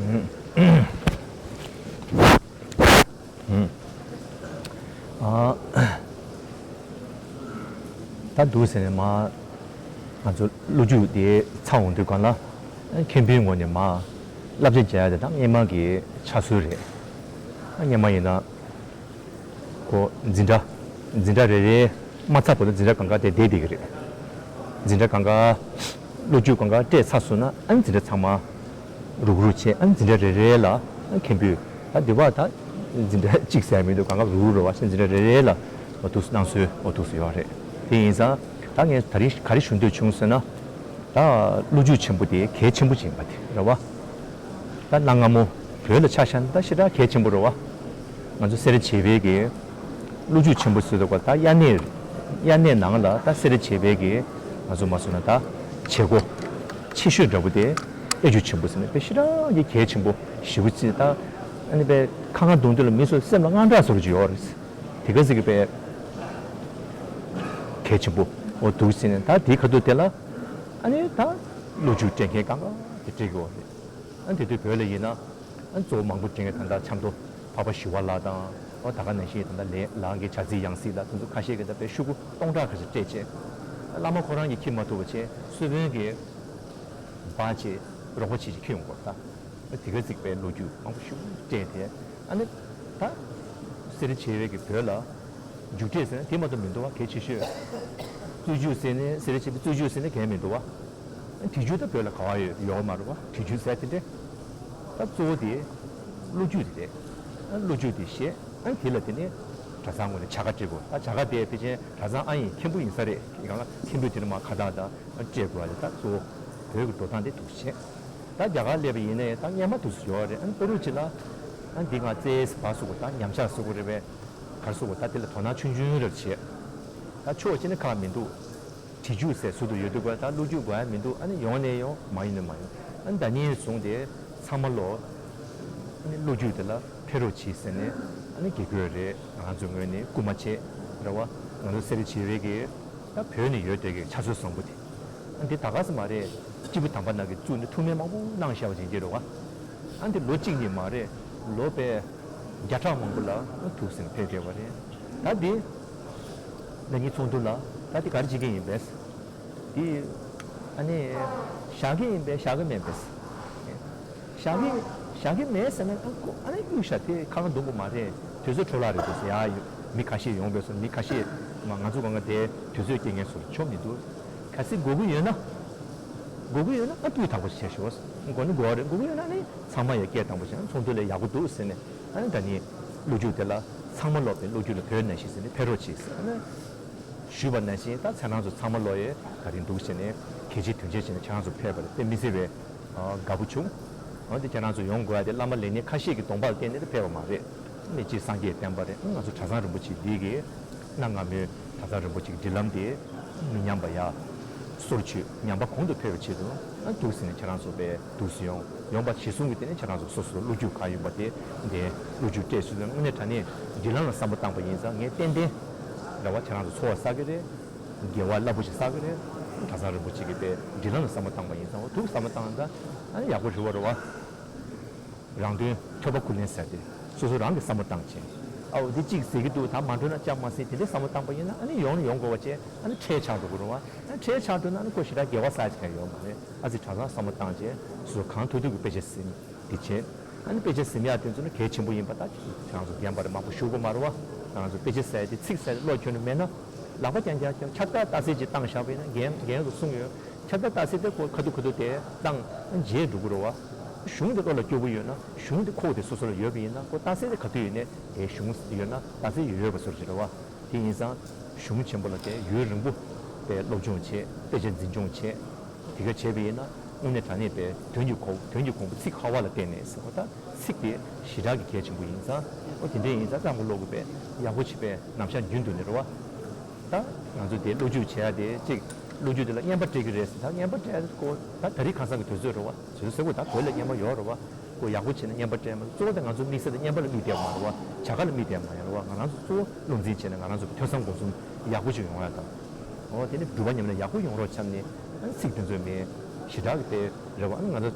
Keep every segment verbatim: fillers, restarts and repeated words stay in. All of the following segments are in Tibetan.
ཨ། ད་འདུག་ཟེར་ནས་མ། ང་ཚོ་ལོ་རྒྱུས་དེ་ཚར་འོང་དུས་སྒང་ལ། མཁན་པོའི་ངོས་ནས་མ། བསླབ་བྱ་རྒྱག་ཡ་དེ་ད་སྔས་མ་གི་ཕྱག་སྲོལ་རེད། སྔས་མ་ཡིན་ན། ཁོ་འཛིན་གྲྭ། འཛིན་གྲྭ་རེ་རེ་མ་ཚར་བར་དུ་འཛིན་གྲྭ་སྒང་ག་དེ་བསྡད་བསྡད་ཀྱི་རེད། འཛིན་གྲྭ་སྒང་ག། ལོ་རྒྱུས་སྒང་ག་སྤྲད་ཚར་སོང་ན་ཨ་ནི་འཛིན་གྲྭ་ཚང་མ་རུག་རུག་བྱས། ཨ་ནི་འཛིན་གྲྭ་རེ་རེ་ལ་མཁན་པོས་ད་འདི་བ་ད་འཛིན་གྲྭ་གཅིག་ཟེར་མི་འདུག་སྒང་ག་རུག་རུག་རེད་བ། ཞེས་འཛིན་གྲྭ་རེ་རེ་ལ་འོ་འདུག་སེ་གནང་སྲོལ་འོ་འདུག་སེ་ཡོད་རེད། དེ་ཡིན་ཙང་ད་ངས་ད་རིང་ག་རེ་ཞུ་འདོད་བྱུང་ཟེར་ན། ད་ལོ་རྒྱུས་ཆེན་པོ་དེ་གལ་ཆེན་པོ་ཅིག་ཡིན་པ་དེ་རེད་བ། ད་གནའ་སྔ་མོ་བོད་ལ་ཆ་བཞག་ན་ད་ཞེ་དྲག་གལ་ཆེན་པོ་རེད་བ། ང་ཚོ་སེ་ར་བྱེས་པའི་གི་ལོ་རྒྱུས་ཆེན་པོ་ཟེར་དུས་ད་དབྱར་གནས། དབྱར་གནས་ནང་ལ་ད་སེ་ར་བྱེས་པའི་གི་ང་ཚོ་མ་སོང་ན་ད་བྱེད་སྒོ་ཆེ་ཤོས་འདྲ་པོ་དེ་དབྱར་ཆོས་ཆེན་པོ་ཟེར་ནས་དཔེ་ཞེ་དྲག་གི་གལ་ཆེན་པོ་ཞེ་པོ་ཅིག་ད་ཨ་ནི་དཔེ་ཁ་ཁ་རྡུང་དུས་ལ་མི་ཚོ་སེམས་ལ་དངངས་སྐྲག་བཟོ་འདྲ་ཅིག་ཡོད་རེད། དེ་ག་ཟིག་གི་དཔེ་གལ་ཆེན་པོ་འོ་འདུག་ཟེར་ནས་ད་དེའི་ཁ་ཐུག་དེ་ལ་ཨ་ནི་ད་ལོ་རྒྱུས་སྤྲད་མཁན་སྒང་ག་དེ་སྤྲད་ཀྱི་ཡོད་རེད། ཨ་དེ་དུས་བོད་ལ་ཡིན་ན་ཨ་གཙོ་བོ་མང་པོ་སྤྲད་མཁན་ད་ལྟ་ཆབ་མདོ་འཕགས་པ་ཞི་བ་ལྷ་དང་། འོ་ད་ག་ནང་བཞིན་ད་ལྟ་ལས་ལའང་གི་བྱ་ཚིག་ཡང་སྲིད་ལ་དེ་ཚོ་ཁ་ཤས་ཀྱིས་ད་དཔེ་ཤོག་གུ་སྟོང་ཕྲག་ཁ་ཤས་སྤྲད་བྱས། བླ་མ་ཁོ་རང་གིས་འཁྱེར་མ་ཐུབ་པ་བྱས་གསོལ་དཔོན་གྱིས་འབག་བྱས་རོགས་པ་བྱེད་ཅིག་འཁྱེར་ཡོང་དགོས་ད། ཨ་དེ་ག་ཟིག་པའི་ལོ་རྒྱུས་མང་པོ་ཞིག་སྤྲད་དེ། ཨ་ནི་ད་སེ་ར་བྱེས་པའི་གི་བོད་ལ་རྒྱུགས་སྤྲད་ཟེར་ན་དེ་མ་གཏོགས་མི་འདུག་བ། གལ་ཆེ་ཤོས་རྩོད་རྒྱུགས་ཟེར་ནས། སེ་ར་བྱེས་པའི་རྩོད་རྒྱུགས་ཟེར་ན་གལ་མི་འདུག་བ། ཨ་དྲི་ཆུ་ད་བོད་ལ་ག་བ་ཡོད་ཡོད་མ་རེད་བ། དྲི་ཆུ་ཟེར་དེ་འདྲས། ད་གཙོ་བོ་དེ་ལོ་རྒྱུས་དེ་རེད། ཨ་ལོ་རྒྱུས་དེ་བཤད། ཨ་དེ་ལ་དེ་ནས་གྲྭ་ཚང་ངོས་ནས་བྱ་དགའ་སྤྲད་དགོས། ད་བྱ་དགའ་དེ་ཕལ་ཆེར་གྲྭ་ཚང་ཨ་ཡིན་མཁན་པོ་ཡིན་ས་རེད། ཡང་ན་མཁན་པོས་དེ་ནས་མར་ཁ་བཏགས་དང་སྤྲད་དགོས་པ་རེད། ད་གཙོ་བོ་བོད་ཀྱི་འགྲོ་སྟངས་དེ་འདུག་བྱས། ད་རྒྱ་གར་སླེབས་པ་ཡིན་ན་ཡང་ད་སྔས་མ་འདུག་སེ་ཡོད་རེད། ཨ་ནི་ལྟོ་རུ་ཅིག་ལ་ཨ་འདི་ང་རྩེས་སུ་བ་སུ་གོ་ད་ཉམས་ཆག་སུ་གོ་རེད་པས། གར་སུ་གོ་ད་དེ་ལ་དོ་སྣང་ཆུང་ཆུང་རེ་བྱས། ད་ཕྱོགས་གཅིག་ནས་ཁག་མི་འདུག་དྲི་ཆུ་ཟེར་ཟུར་དུ་ཡོད་དུས་གོ་ད་ལོ་རྒྱུས་གོ་ཡ་མི་འདུག་ཨ་ནི་ཡོང་ནས་ཡོང་། མ་ཡོང་ནས་མ་ཡོང་། ཨ་ནི་ད་ནས་བཟུང་སྟེ་ཚང་མ་ལོ་ཨ་ནི་ལོ་རྒྱུས་དེ་ལ་ཕེབས་རོགས་གྱིས་ཟེར་ནས་ཨ་ནི་དགེ་བསྐོས་རེད། ང་རང་ཚོའི་ངོས་ནས་སྐུལ་མ་བྱས་རེད་བ། ང་ཚོ་སེ་ར་བྱེས་པའི་གི་ད་བོད་ནས་ཡོད་དེ་གི་ཕྱག་སྲོལ་བཟང་པོ་དེ། ཨ་འདི་ད་ག་ས་མ་རེད། སྐྱེས་བུ་དམ་པ་རྣམས་ཀྱིས་བཙུགས་ནས་ཐུགས་སྨོན་མང་པོ་གནང་བཞག་པ་ཅན་གྱི་རེད་བ། ཨ་འདི་ལོ་གཅིག་གཉིས་མ་རེད། ལོ་པའི་བརྒྱ་ཕྲག་མང་པོ་ལ་ཐུགས་སེམས་ཕེབས་བསྡད་པ་རེད། ད་འདི་ན་ནིང་ཚོགས་འདུ་ལ་ད་འདི་ག་རེ་བྱེད་ཀྱི་ཡིན་པས། འདི་ཨ་ནི་བཞག་གི་ཡིན་པས། བཞག་གི་མེད་པས། བཞག་གི་བཞག་གི་མེད་ཟེར་ན་ཨ་ཁོ་ཨ་ནི་གཡུག་བཞག་དེ་ཁ་ཁ་འདུག་གི་མ་རེད། དུས་ཚོད་འཕྲོ་བརླག་རེད་འདུག་ཟེར་ཡ། མི་ཁ་ཤས་ཡོང་བས་སོ། མི་ཁ་ཤས་མ་ང་ཚོ་གང་ག་དེ་དུས་ཚོད་སྐྱེལ་མཁན་སོ་ཆོ་མི་འདུག་གལ་སྲིད་དགོས་ཀྱི་ཡོད་ན། དགོས་ཀྱི་ཡོད་ན་ཨ་སྤུས་དག་པོ་ཞིག་བྱས་ཤོག་དགོས་ན་དགོས་རེད། དགོས་ཀྱི་ཡོད་ན་ནི་ཚང་མ་ཡ་སྐད་དང་པོ་བྱས་ན་ཚོགས་འདུ་ལས་ཡག་པོ་འདུག་ཟེར་ནས། ཨ་ནི་ད་ནི་ལོ་རྒྱུས་དེ་ལ་ཚང་མ་ལོག་པའི་ལོ་རྒྱུས་ལ་བོད་ནང་བཞིན་ཟེར་ནས་ཕེབས་རོགས་གྱིས་ཟེར་ནས་ཞུས་པ་ནང་བཞིན། ད་ཁྱེད་རང་ཚོ་ཚང་མ་ལོག་ཡས་ད་རིང་འདུག་བྱས་ནས་གལ་ཆེ་དོན་ཆེ་བྱས་ནས་ཁྱེད་རང་ཚོ་ཕེབས་པ་རེད། དཔེ་མི་སྲིད་པའི་དགའ་པོ་བྱུང་། འོན་ཏེ་ཁྱེད་རང་ཚོ་ཡོང་དགོས་ཡ་དེ་བླ་མ་ལས་སྣེ་ཁ་ཤས་ཀྱི་གདོང་པ་ལ་བལྟས་ནས་ད་ཕེབས་པ་མ་རེད། མི་གཅིག་སངས་རྒྱས་བསྟན་པ་རེད། ང་ཚོ་གྲྭ་ཚང་རིན་པོ་ཆེ་འདི་གི་གནའ་སྔ་མོའི་གྲྭ་ཚང་རིན་པོ་ཆེ་གི་སྒྲིག་ལམ་དེ་མི་ཉམས་པ་ཡ། སོར་ཆུད་ཉམས་པ་གོང་དུ་འཕེལ་བའི་ཆེད་དུ་ཨ་འདུག་ཟེར་ནས་ཁྱེད་རང་ཚོ་དཔེ་འདུག་སེ་ཡོང་ཡོང་པ་གཞི་བཟུང་གིས་དེ་ནས་ཁྱེད་རང་ཚོ་སོ་སོ་ལོ་རྒྱུས་གང་ཡིན་པ་དེ་འདི་ལོ་རྒྱུས་སྤྲད་ཚུལ་དེ་དངོས་གནས་དྲང་གནས་སྒྲིག་ལམ་ལ་བསམ་བློ་བཏང་པ་ཡིན་ཙང་ངས་ཏན་ཏན་རེ་བ་ཁྱེད་རང་ཚོ་ཚོར་བ་བསགས་ཀྱི་རེད། དགེ་བ་རླབས་པོ་ཆེ་བསགས་ཀྱི་རེད། གྲྭ་ཚང་རིན་པོ་ཆེ་གིས་དཔེ་སྒྲིག་ལམ་ལ་བསམ་བློ་བཏང་པ་ཡིན་ཙང་འོ་འདུག་བསམ་བློ་བཏང་ཙང་ཨ་ནི་ཡག་པོ་རེད་བ། རེད་བ། རང་དོན་ཐོས་པ་ཀུན་ལེན་ཟེར་ཏེ། སོ་སོ་རང་གིས་བསམ་བློ་བཏང་བྱས། ཨའོ་འདི་གཅིག་ཟེར་གྱི་འདུག་ད་མ་འགྲོ་ན་ཅང་མ་ཟིན། དེ་འདྲའི་བསམ་བློ་བཏང་པ་ཡིན་ན་ཨ་ནི་ཡོང་ནི་ཡོང་དགོས་པ་བྱས། ཨ་ནི་ཁྲལ་ཆགས་འགྲོ་གི་རེད་བ། ཨ་ནི་ཁྲལ་ཆགས་འགྲོ་ན་ཨ་ནི་ཁོ་ཞེ་དྲག་དགེ་བ་བསགས་ཀྱི་ཡོད་མ་རེད། ཨ་ཙི་གྲྭ་ཚང་བསམ་བློ་བཏང་བྱས་སོ་སོ་གང་ཐུབ་ཐུབ་ཀྱི་དཔེ་ཆ་ཟིན་འདི་བྱས། ཨ་ནི་དཔེ་ཆ་ཟིན་ཡག་དེ་ཚོ་ནི་གལ་ཆེན་པོ་ཡིན་པ་ད་ཁྱེད་རང་ཚོ་རྒན་པ་རེད། མང་པོ་བཞུགས་དགོས་མ་རེད་བ། ང་ཚོ་དཔེ་ཆ་ཟེར་ཡག་དེ་ཚིག་ཟེར་ཡག་དེ་བློ་ཁྱོན་ནས་མེད་ན། ལག་པ་རྐྱང་རྐྱང་རྐྱང་ཁྱབ་བསྒྲགས་རྟགས་གསལ་ཅིག་བཏང་བཞག་པ་ཡིན་ན་རྒན་རྒན་ཚོ་གསུངས་ཡོད། ཁྱབ་བསྒྲགས་རྟགས་གསལ་དེ་ཁོ་ཁ་ཐུག་ཁ་ཐུག་དེ་བཏང་བརྗེད་འགྲོ་གི་རེད་བ། གཞུང་དེ་བློ་ལ་སྐྱོ་པོ་ཡོད་ན་གཞུང་དེ་ཁོག་དེ་སོ་སོ་ལ་ཡོད་པ་ཡིན་ན་ཁོ་རྟགས་གསལ་དེ་ག་དུས་ཡོད་ནས་དེ་གཞུང་ཡོད་ན་རྟགས་གསལ་ཡོད་ཡོད་པ་བཟོ་འདྲ་ཅིག་རེད་བ། དེ་ཡིན་ཙང་གཞུང་ཆེན་པོ་ལ་དེ་ཡུན་རིང་པོ་དེ་སློབ་སྦྱོང་བྱས། དཔེ་ཆ་འཛིན་སྐྱོང་བྱས། དེ་ག་བྱས་པ་ཡིན་ན་དངོས་གནས་དྲང་གནས་པའི་དོན་གྱི་གོ་དོན་གྱི་གོང་བུ་ཚིག་ཧ་བ་ལ་བརྟེན་ནས་ཟེར་བ་ད་ཚིག་དེ་ཞེ་དྲག་གི་གལ་ཆེན་པོ་ཡིན་ཙང་། ཨོ་དེ་འདྲ་ཡིན་ཙང་བསམ་བློ་ལོག་དགོས་པའི་ཡག་པོ་བྱེད་པའི་ནམ་ཞག་རྒྱུན་དུ་ནས་རེད་བ། ད་ང་ཚོ་དེ་བློ་རྒྱུག་བྱེད་ཡ་དེ་གཅིག་བློ་རྒྱུག་དེ་ལ་རྔན་པ་སྤྲད་ཀྱི་རེད་ཟེར། ད་རྔན་པ་སྤྲད་ཀྱི་ད་ད་རེས་ཁ་སང་གི་དུས་ཚོད་རེད་བ། དུས་ཚོད་ཟེར་དགོས་ད་བོད་ལ་རྔན་པ་ཡོད་རེད་བ། ཁོ་ཡག་པོ་བྱས་ན་རྔན་པ་སྤྲད་མ་གཏོགས་གཙོ་བོ་དེ་ང་ཚོ་དམིགས་བསལ་དུ་རྔན་པ་ལ་དམིགས་བསྡད་མ་རེད་བ། བྱ་དགའ་ལ་དམིགས་བསྡད་མ་ཡོད་རེད་བ། ང་རང་ཚོ་གཙོ་བོ་བློ་འཛིན་བྱས་ནས་ང་རང་ཚོ་གི་ཐོས་བསམ་སྒོམ་གསུམ་ཡག་པོ་ཞིག་ཡོང་ཡ་དང་། འོ་དེ་ནི་སྒྲུབ་པ་ཉམས་ལེན་ཡག་པོ་ཡོང་རོགས་བྱས་ནས་ཨ་ནི་ཚིག་དེ་ཚོའི་མིང་ཞེ་དྲག་གི་དཔེ་རེད་བ། ཨ་ནི་ང་ཚོ་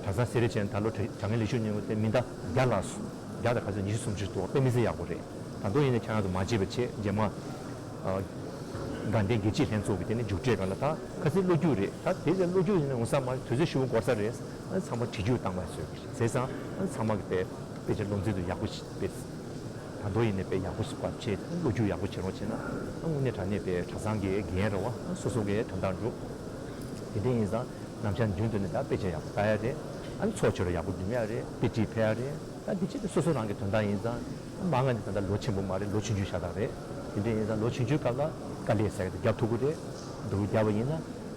གྲྭ་ཚང་སེ་ར་བྱེས་ད་ལོ་དྲ་དྲ་ངན་ལས་ཞུགས་མྱོང་བ་དེ་མི་ཟླ་བརྒྱ་ལ་སོ། བརྒྱ་དང་ག་ཚོད་ཉི་ཤུ་སུམ་ཅུ་འདུག་དཔེ་མི་སྲིད་ཡག་པོ་རེད། ད་དུང་ཡིན་ན་ཁྱེད་རང་ཚོ་མ་བརྗེད་པ་བྱས། རྗེས་མ་ཨ་དགའ་ལྡན་དགེ་བཤེས་ལྷན་ཚོགས་ཀྱི་དེ་ནི་མཇུག་འབྲས་སྒང་ལ་ད་ཁ་སང་གློ་རྒྱུག་རེད། ད་དེ་ཚོ་གློ་རྒྱུག་ཡིན་ན་འོང་ས་མ་རེད། དུས་ཚོད་ཞེ་པོ་འགོར་ས་རེད། ཨ་ཚང་མ་བྲིས་རྒྱུགས་བཏང་བ་བཟོས་ཀྱི་རེད། བྱས་ཙང་ཨ་ཚང་མ་གི་དཔེ་དཔེ་ཆ་སློབ་ཚན་དུ་ཡག་པོ་ཞིག་དཔེ། ད་དུང་ཡིན་ནའི་དཔེ་ཡག་པོ་ཞིག་བྱས། བློ་རྒྱུགས་ཡག་པོ་བྱེད་རོགས་བྱས་ན། དངོས་གནས་དྲང་གནས་དཔེ་གྲྭ་ཚང་གི་འགན་རེད་བ། སོ་སོ་གི་དོན་དག་འགྲུབ། དེ་འདྲ་ཡིན་ཙང་ནམ་ཞག་རྒྱུན་དུ་ནས་ད་དཔེ་ཆ་ཡག་པོ་ལྟ་ཡ་རེད། ཨ་ནི་ཚོགས་ཆོས་ར་ཡག་པོ་འགྲིམ་ཡ་རེད། དཔེ་ཁྲིད་ཕེབས་ཡ་རེད། ད་འདི་ཕྱི་དེ་སོ་སོ་རང་གི་དོན་དག་ཡིན་ཙང་། མ་ང་འདི་ད་ལྟ་ལོ་ཆེན་པོ་མ་རེད། ལོ་ཆུང་ཆུང་ཤ་སྟག་རེད། དེ་འདྲ་ཡིན་ཙང་ལོ་ཆུང་ཆུང་སྐབས་ལ་དཀའ་ལས་ཟེར་གི་དེ་རྒྱབ་ཐུབ་ཀྱི་རེད། འདུག་རྒྱབ་པ་ཡིན་ན།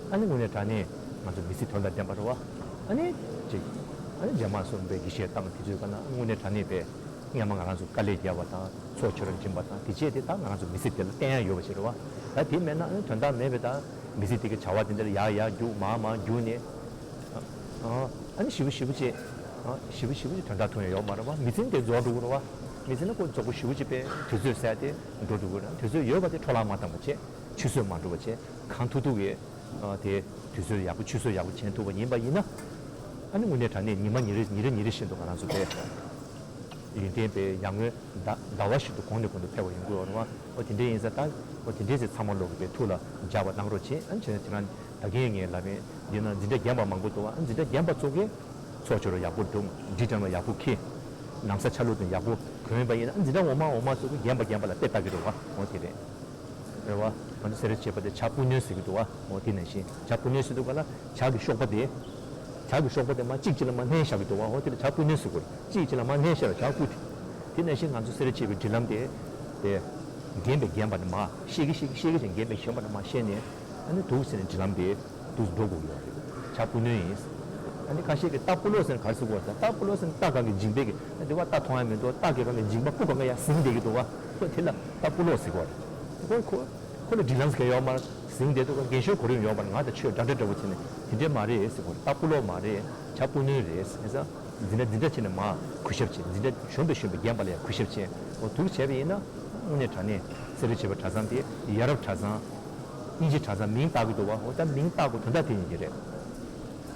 ཨ་ནི་དངོས་གནས་དྲང་གནས་ང་ཚོ་མི་ཚེ་དོན་དང་ལྡན་པ་རེད་བ། ཨ་ནི་ཅིག་ཨ་ནི་རྗེས་མ་སོང་པའི་དགེ་བཤེས་བཏང་དེ་ཚོའི་སྒང་ན་དངོས་གནས་དྲང་གནས་པའི་སྔན་མ་ང་རང་ཚོ་དཀའ་ལས་རྒྱབ་པ་དང་ཚོགས་ཆོས་ར་འགྲིམ་པ་དང་དེ་བྱས་དེ་ད་ང་རང་ཚོ་མི་ཚེ་དེ་ལ་བརྟེན་ཡ་ཡོད་པ་ཞིག་རེད་བ། ད་དེ་མེད་ན་ཨ་ནི་དོན་དག་མེད་པའི་ད་མི་ཚེ་དེ་གི་བྱ་བ་དེ་འདྲ་ཡར་ཡར་རྒྱུག་མར་མར་རྒྱུག་ནས། ཨ་ཨ་ནི་ཞེ་པོ་ཞེ་པོ་ཅིག་ཨ་ཞེ་པོ་ཞེ་པོ་ཅིག་དོན་དག་ཐོན་ཡ་ཡོད་མ་རེད་བ། མི་ཚེ་འདི་རྫོགས་འགྲོ་གི་རེད་བ། མི་ཚེ་ནི་ཁོ་རྫོགས་པོ་ཞེ་པོ་ཅིག་པའི་དུས་ཚོད་ཟད་དེ་འགྲོ་འགྲོ་གི་རེད། དུས་ཚོད་ཡོད་པ་དེ་འཕྲོ་བརླག་མ་བཏང་བ་བྱས། ཆུད་ཟོས་མ་འགྲོ་བ་བྱས། གང་ཐུབ་ཐུབ་ཀྱིས་ཨ་དེ་དུས་ཚོད་ཡག་པོ་ཆུད་ཟོས་ཡག་པོ་བྱེད་ཐུབ་པ་ཡིན་པ་ཡིན་ན། ཨ་ནི་དངོས་གནས་དྲང་གནས་ཉི་མ་ཉིན་རེ་ཉིན་རེ་ཉིན་རེ་བཞིན་དུ་ང་རང་ཚོ་དེ། ཡོན་ཏན་པའི་ཡར་ངོའི་ཟླ་ཟླ་བ་ཞིག་ཏུ་གོང་ནས་གོང་དུ་འཕེལ་བ་ཡོང་གི་ཡོད་རེད་བ། འོ་དེ་འདྲ་ཡིན་ཙང་ད། འོ་དེ་འདྲ་ཟེར་ཚང་མ་ལོག་གི་པའི་ཐུགས་ལ་འཇགས་པ་གནང་རོགས་བྱེད། ཨ་ནི་བྱས་ན་ཁྱེད་རང་ད་གིན་ངས་ལབ་པའི་འདི་ན་འཛིན་གྲྭ་རྒན་པ་མང་པོ་འདུག་ཨ་འཛིན་གྲྭ་རྒན་པ་ཚོ་གིས་ཚོགས་ཆོས་ར་ཡག་པོ་སྒྲུབ། འབྲི་གྲངས་ལ་ཡག་པོ་འཁྱེར། ན་བཟའ་ཆ་ལུགས་དང་ཡག་པོ་གོན་པ་ཡིན་ན། ཨ་འཛིན་གྲྭ་འོག་མ་འོག་མ་ཚོ་གིས་རྒན་པ་རྒན་པ་ལ་དཔེ་ལྟ་གི་རེད་བ། འོ་དེ་རེད། རེད་བ། ང་ཚོ་སེ་ར་བྱེས་པ་དེ་ཇ་སྤུས་སྣོན་ཟེར་གི་འདུག་བ། འོ་དེ་ནང་བཞིན་ཇ་སྤུས་སྣོན་ཟེར་འདུག་ག་ལ། ཇ་གི་གཤོག་པ་དེ། ཇ་གི་གཤོག་པ་དེ་མར་གཅིག་གཅིག་ལ་མར་མནན་བཞག་གི་འདུག་བ། འོ་དེ་ལ་ཇ་སྤུས་སྣོན་ཟེར་གི་རེད། གཅིག་གཅིག་ལ་མར་མནན་བཞག་ལ་ཇ་སྤུས་དེ། དེ་ནང་བཞིན་ང་ཚོ་སེ་ར་བྱེས་པའི་སྒྲིག་ལམ་དེ། དེ། རྒན་པས་རྒན་པ་ནས་མར་ཤེས་ཀྱི་ཤེས་ཀྱི་ཤེས་ཀྱི་ཅན་རྒན་པས་གཞོན་པ་ནས་མར་བཤད་ནས། ཨ་ནི་འདུག་ཟེར་ནས་སྒྲིག་ལམ་དེ་འདུག་འགྲོ་དགོས་ཡོད་རེད། ཇ་སྤུས་སྣོན་ཡིན། ཨ་ནི་ཁ་ཤས་ཀྱིས་རྟ་སྤུ་ལོག་ཟེར་ནས་ག་རེ་ཟེར་གོ་ཟེར། རྟ་སྤུ་ལོག་ཟེར་ནས་རྟ་གང་གི་མཇིང་པའི་གི་དེ་བ་རྟ་མཐོང་ཡ་མི་འདུག་རྟ་གི་རང་གི་མཇིང་པ་སྤུ་གང་ག་ཡར་ཟིང་བསྡད་ཀྱི་འདུག་བ། ཁོ་དེ་ལ་རྟ་སྤུ་ལོག་ཟེར་གོ་རེད། ཁོ་ཁོ་ཁོ་ལ་སྒྲིག་ལམ་ཟེར་ག་ཡོད་མ་རེད། ཟིང་བསྡད་འདུག་ག་རྒན་གཞོན་གོ་རིམ་ཡོད་མ་རེད། ང་དང་ཁྱོད་འདྲ་འདྲ་འདྲ་བོ་བྱས་ནས་དེ་འདྲས་མ་རེད་ཟེར་གོ་རེད། རྟ་སྤུ་ལོག་མ་རེད། ཇ་སྤུས་སྣོན་རེད་ཟེར་ཙང་། འཛིན་གྲྭ་འཛིན་གྲྭ་བྱས་ནས་མར་གུས་ཞབས་བྱེད། འཛིན་གྲྭ་གཞོན་པས་གཞོན་པས་རྒན་པ་ལ་ཡང་གུས་ཞབས་བྱེད། འོ་འདུག་བྱས་པ་ཡིན་ན། དངོས་གནས་དྲང་གནས་སེ་ར་བྱེས་པའི་གྲྭ་ཚང་དེ་ཡ་རབས་གྲྭ་ཚང་། དབྱིན་ཇི་གྲྭ་ཚང་མིང་བཏགས་ཀྱི་འདུག་བ། འོ་ད་མིང་བཏགས་དགོས་དོན་དག་དེ་ཡིན་གྱི་རེད།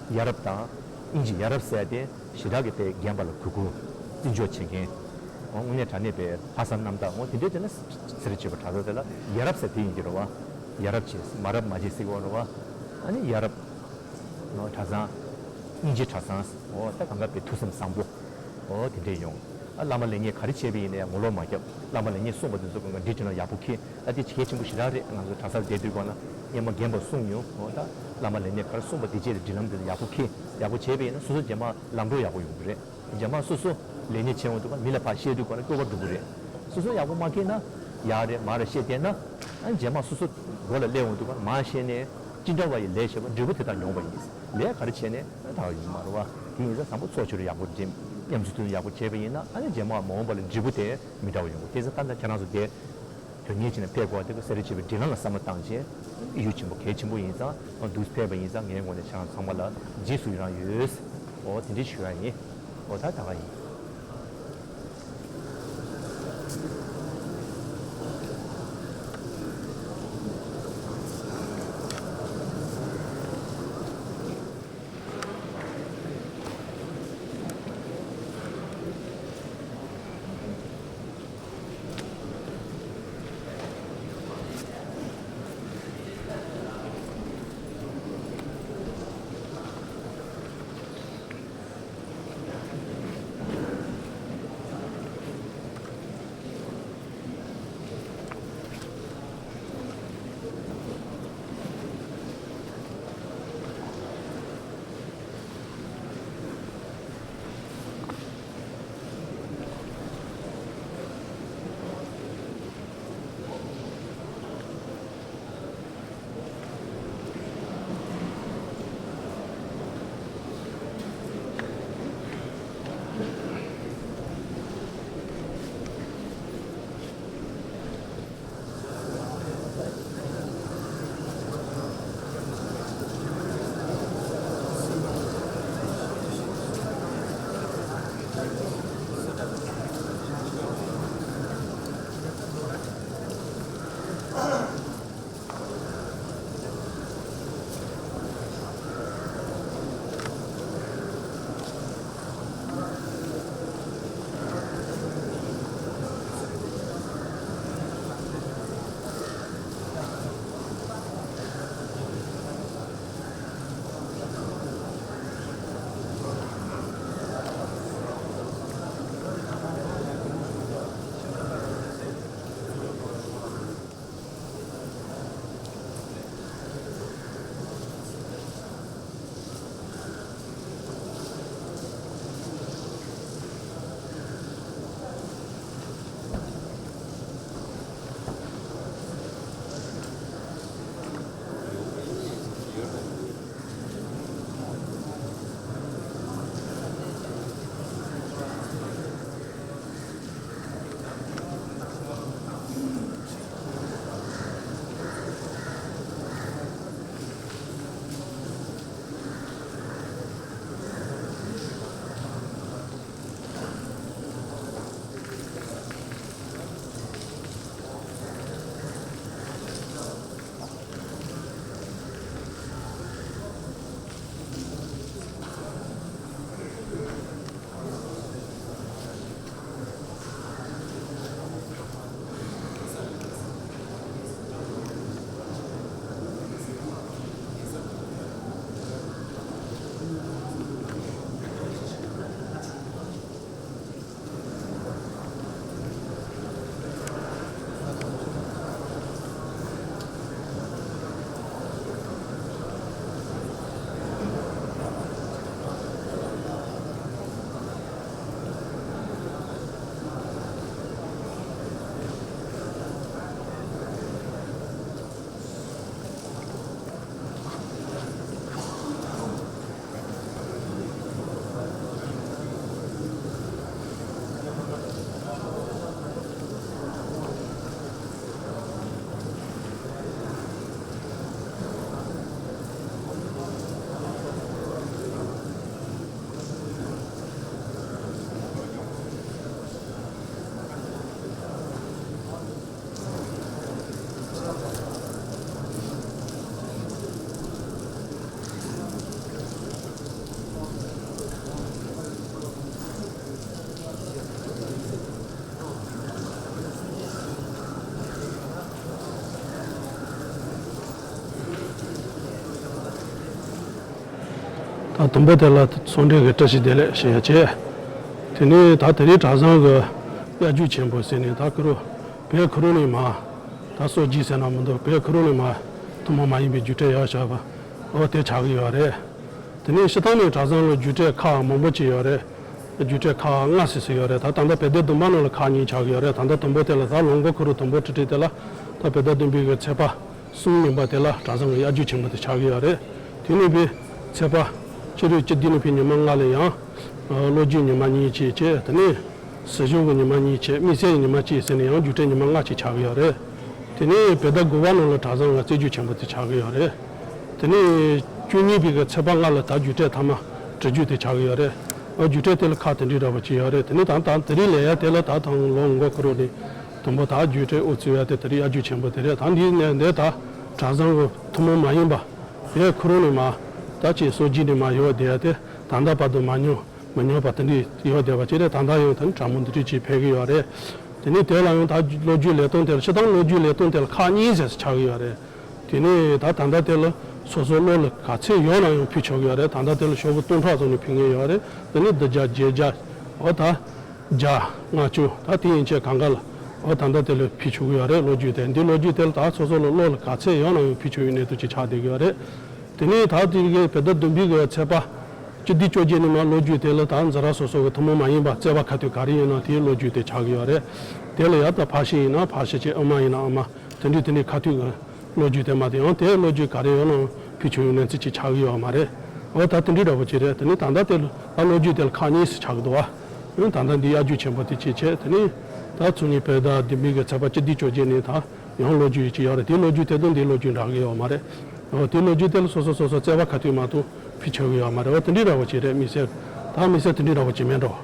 ཡ་རབས་དང་དབྱིན་ཇི། ཡ་རབས་ཟེར་དེ་ཞེ་དྲག་གི་དཔེ་རྒན་པ་ལ་གུས་བཀུར་བརྩི་འཇོག་བྱེད་མཁན། འོ་དངོས་གནས་དྲང་གནས་པའི་ལྷག་བསམ་རྣམ་དག་འོ་དེ་འདྲའི་དེ་ལ་སེ་ར་བྱེས་པའི་གྲྭ་ཚང་དེ་ལ་ཡ་རབས་ཟེར་དེ་ཡིན་གྱི་རེད་བ། ཡ་རབས་བྱེས་མ་རབས་མ་བྱེས་ཟེར་གྱི་ཡོད་རེད་བ། ཨ་ནི་ཡ་རབས། འོ་གྲྭ་ཚང་། དབྱིན་ཇི་གྲྭ་ཚང་། འོ་ད་གང་ག་པའི་ཐུགས་སེམས་བཟང་པོ། འོ་དེ་འདྲས་ཡོང་། ཨ་བླ་མ་ལེགས་ཉེས་ག་རེ་བྱས་པ་ཡིན་ན་ཡང་ངོ་ལོག་མ་རྒྱབ། བླ་མ་ལེགས་ཉེས་གསུངས་པ་དེ་ཚོ་གང་ག་འབྲི་བྱེད་ན་ཡག་པོ་འཁྱེར། ཨ་དེ་གལ་ཆེན་པོ་ཞེ་དྲག་རེད། ང་ཚོ་གྲྭ་སར་བསྡད་དུས་སྒང་ལ་སྔན་མ་རྒན་པ་གསུངས་མྱོང་། འོ་ད་བླ་མ་ལེགས་ཉེས་ག་རེ་གསུངས་པ་དེ་བྱས་ཏེ་སྒྲིག་ལམ་དེ་ལ་ཡག་པོ་འཁྱེར། ཡག་པོ་བྱས་པ་ཡིན་ན་སོ་སོ་རྗེས་མ་ལམ་འགྲོ་ཡག་པོ་ཡོང་གི་རེད། རྗེས་མ་སོ་སོ་ལེགས་ཉེས་བྱས་འོང་དུས་སྒང་ལ་མི་ལ་ཕར་བཤད་དུས་སྒང་ལ་སྐྱོ་བ་འགྲོ་གི་རེད། སོ་སོ་ཡག་པོ་མ་འཁྱེར་ན། ཡག་རེད་མ་རེད་བཤད་བསྡད་ན། ཨ་རྗེས་མ་སོ་སོ་མགོ་ལ་སླེབས་འོང་དུས་སྒང་ལ་མར་བཤད་ནས། ཅི་འདྲ་བ་ཡི་ལས་བྱས་པ་འབྲས་བུ་དེ་ལྟར་མྱོང་བ་ཡིན། ལས་ག་རེ་བྱས་ནས་ད་ཡོང་མ་རེད་བ། དེ་ཡིན་ཙང་བཟང་པོ་ཚོགས་ཆོས་ར་ཡག་པོ་འགྲིམ། ཉམས་སུ་ཐོན་ཡག་པོ་བྱས་པ་ཡིན་ན་ཨ་ནི་རྗེས་མ་མ་འོངས་པ་ལ་འབྲས་བུ་དེ་མི་འདྲ་བ་ཡོང་གི། དེ་ཚོ་ད་ལྟ་ཁྱེད་རང་ཚོ་དེ། དོན་གཉེར་བྱས་ནས་ཕེབས་དགོས་པ་དེ་གི་སེ་ར་བྱེས་པའི་སྒྲིག་ལམ་ལ་བསམ་བློ་བཏང་བྱས། ཡུལ་ཆེན་པོ་གལ་ཆེན་པོ་ཡིན་ཙང་འདུག་ཕེབས་པ་ཡིན་ཙང་ངས་དངོས་གནས་ཁྱེད་རང་ཚང་མ་ལ་རྗེས་སུ་ཡི་རང་ཡོད། འོ་དེ་འདྲའི་ཞུ་ཡ་ཡིན། འོ་ད་ད་ག་ཡིན། ད་དུམ་བུ་དེ་ལ་ཚོགས་འདུ་གི་བཀྲ་ཤིས་བདེ་ལེགས་ཞུ་ཡ་བྱས། དེ་ནས་ད་དེ་རིང་གྲྭ་ཚང་གི་གཡག་རྒྱུག་ཆེན་པོ་ཟེར་ནས་ད་ཁུ་རུ་བོད་ཁུ་རུ་ནས་མར་ད་སོ་རྒྱུས་ཟེར་ན་མི་འདུག་བོད་ཁུ་རུ་ནས་མར་ཐུན་མོང་མ་ཡིན་པའི་རྒྱུགས་སྤྲོད་ཡག་བྱས་པ་འོ་དེ་ཆགས་ཀྱི་ཡོད་རེད། དེ་ནས་སྤྱིར་བཏང་ནས་གྲྭ་ཚང་ལ་རྒྱུགས་སྤྲོད་ཁག་མང་པོ་ཅིག་ཡོད་རེད། རྒྱུགས་སྤྲོད་ཁག་ལྔ་ཟེར་ཟེར་ཡོད་རེད། ད་ད་ལྟ་བོད་ཟླ་བདུན་པ་ནང་ལ་ཁག་གཉིས་ཆགས་ཀྱི་ཡོད་རེད། ད་ལྟ་དུམ་བུ་དེ་ལ་ད་ལོ་འགོ་ཁུ་རུ་དུམ་བུ་ཁྲི་ཁྲི་དེ་ལ་ད་བོད་ཟླ་བདུན་པའི་གི་ཚེས་པ་གསུམ་ཡིན་པ་དེ་ལ་གྲྭ་ཚང་གི་གཡག་རྒྱུག་ཆེན་པོ་དེ་ཆགས་ཀྱི་ཡོད་རེད། དེ་ནས་བའི་ཚེས་པ་སྤྱི་ལོའི་སྤྱི་ཟླ་ནས་བའི་ཉི་མ་ལྔ་ལ་ཡང་ལོ་རྒྱུས་ཉི་མ་གཉིས་བྱས་བྱས། དེ་ནས་སྲིད་གཞུང་གི་ཉི་མ་གཉིས་བྱས། དམིགས་བསལ་གྱི་ཉི་མ་གཅིག་ཟེར་ནས་ཡང་རྒྱུགས་སྤྲོད་ཉི་མ་ལྔ་ཅིག་ཆགས་ཀྱི་ཡོད་རེད། དེ་ནས་བོད་ཟླ་དགུ་པ་ནང་ལ་གྲྭ་ཚང་ལ་རྩེ་རྒྱུག་ཆེན་པོ་དེ་ཆགས་ཀྱི་ཡོད་རེད། དེ་ནས་བཅུ་གཉིས་པའི་གི་ཚེས་པ་ལྔ་ལ་ད་རྒྱུགས་སྤྲོད་ཐ་མ་གྲི་རྒྱུག་དེ་ཆགས་ཀྱི་ཡོད་རེད། ཨ་རྒྱུགས་སྤྲོད་དེ་ལ་ཁག་དེ་འདྲའི་འདྲ་པོ་ཅིག་ཡོད་རེད། དེ་ནས་ད་ད་དེ་རིང་ལས་ཡ་དེ་ལ་ད་ཐང་ལོ་འགོ་ཁུ་རུ་ནས་དུམ་བུ་ད་རྒྱུགས་སྤྲོད་དབུ་བཙུགས་ཡ་དེ་དེ་རིང་གཡག་རྒྱུག་ཆེན་པོ་དེ་རེད། ད་འདི་ནས་འདི་ད་གྲྭ་ཚང་གི་ཐུན་མོང་མ་ཡིན་པ་བོད་ཁུ་རུ་ནས་མར་ད་ཅིག་སོ་རྒྱུས་ནས་མར་ཡོད་བསྡད་ཡ་དེ་ད་ལྟ་བར་དུ་མ་ཉམས་མི་ཉམས་པ་དེ་འདྲའི་ཡོད་བསྡད་པ་ཅིག་རེད། ད་ལྟ་ཡང་དེ་ནས་གྲ་མོ་འདི་འདྲའི་ཅིག་ཕེབས་ཀྱི་ཡོད་རེད། དེ་ནས་དེ་ལ་ཡང་ད་ལོ་རྒྱུས་ལས་སྟངས་དེ་ལ་སྤྱིར་བཏང་ལོ་རྒྱུས་ལས་སྟངས་དེ་ལ་ཁག་གཉིས་ཟེར་ཆགས་ཀྱི་ཡོད་རེད། དེ་ནས་ད་ད་ལྟ་དེ་ལ་སོ་སོ་བློ་ལ་ག་ཚད་ཡོད་ན་ཡང་ཕུལ་ཆོག་གི་ཡོད་རེད། ད་ལྟ་དེ་ལ་ཤོག་བུ་སྟོང་ཕྲག་ཙམ་ནས་ཕུལ་མཁན་ཡོད་རེད། དེ་ནས་བདུན་བརྒྱ་བརྒྱད་བརྒྱ་འོ་ད་བརྒྱ་ལྔ་བཅུ་ད་དེ་ཡན་ཆད་གང་ག་ལ་འོ་ད་ལྟ་དེ་ལ་ཕུལ་ཆོག་གི་ཡོད་རེད། ལོ་རྒྱུས་དེ་འདི་ལོ་རྒྱུས་དེ་ལ་ད་སོ་སོ་ལ་བློ་ལ་ག་ཚད་ཡོད་ན་ཡང་ཕུལ་ཆོག་ཡོད་གནས་ཚུལ་ཅིག་ཆགས་བསྡད་ཀྱི་ཡོད་རེད། དེ་ནས་ད་དེ་གའི་བོད་ཟླ་བདུན་པའི་གི་ཚེས་པ་བཅུ་བདུན་བཅོ་བརྒྱད་ནས་མར་ལོ་རྒྱུས་དེ་ལ་ད་འཛིན་གྲྭ་སོ་སོ་གི་ཐུན་མོང་མ་ཡིན་པ་བརྩེ་བ་ཁ་ཐུག་ག་རེ་ཡིན་ན་དེའི་ལོ་རྒྱུས་དེ་ཆགས་ཀྱི་ཡོད་རེད། དེ་ལ་ཡ་ད་ཕ་ཤི་ཡིན་ན་ཕ་ཤི་བྱས། ཨ་མ་ཡིན་ན་ཨ་མ། དེ་འདྲའི་དེ་འདྲའི་ཁ་ཐུག་གི་ལོ་རྒྱུས་དེ་མ་དེ་ཡང་དེའི་ལོ་རྒྱུས་ག་རེ་ཡོད་ན་ཕུལ་ཆོག་ཡོད་གནས་ཚུལ་ཅིག་ཆགས་ཀྱི་ཡོད་མ་རེད། འོ་ད་དེ་འདྲའི་འདྲ་པོ་ཅིག་རེད། དེ་ནས་ད་ལྟ་དེ་ལ་ད་ལོ་རྒྱུས་དེ་ལ་ཁག་གཉིས་སུ་ཆགས་ཀྱི་འདུག་བ། ཡང་ད་ལྟ་འདི་གཡག་རྒྱུག་ཆེན་པོ་དེ་ཅིག་བྱས། དེ་ནས་ད་ཚུར་ཉིན་བོད་ཟླ་བདུན་པའི་གི་ཚེས་པ་བཅུ་བདུན་བཅོ་བརྒྱད་ནས་ད་ཡང་ལོ་རྒྱུས་ཅིག་ཡོད་རེད། དེའི་ལོ་རྒྱུས་དེ་དང་འདིའི་ལོ་རྒྱུས་འདྲ་གི་ཡོད་མ་རེད། འོ་དེའི་ལོ་རྒྱུས་དེ་ལ་སོ་སོ་སོ་སོ་བརྩེ་བ་ཁ་ཐུག་མ་གཏོགས་ཕུལ་ཆོག་གི་ཡོད་མ་རེད། འོ་དེ་འདྲའི་འདྲ་པོ་ཅིག་རེད། དམིགས་བསལ་ད་དམིགས་བསལ་དེ་འདྲའི་འདྲ་པོ་ཅིག་མེད་འགྲོ།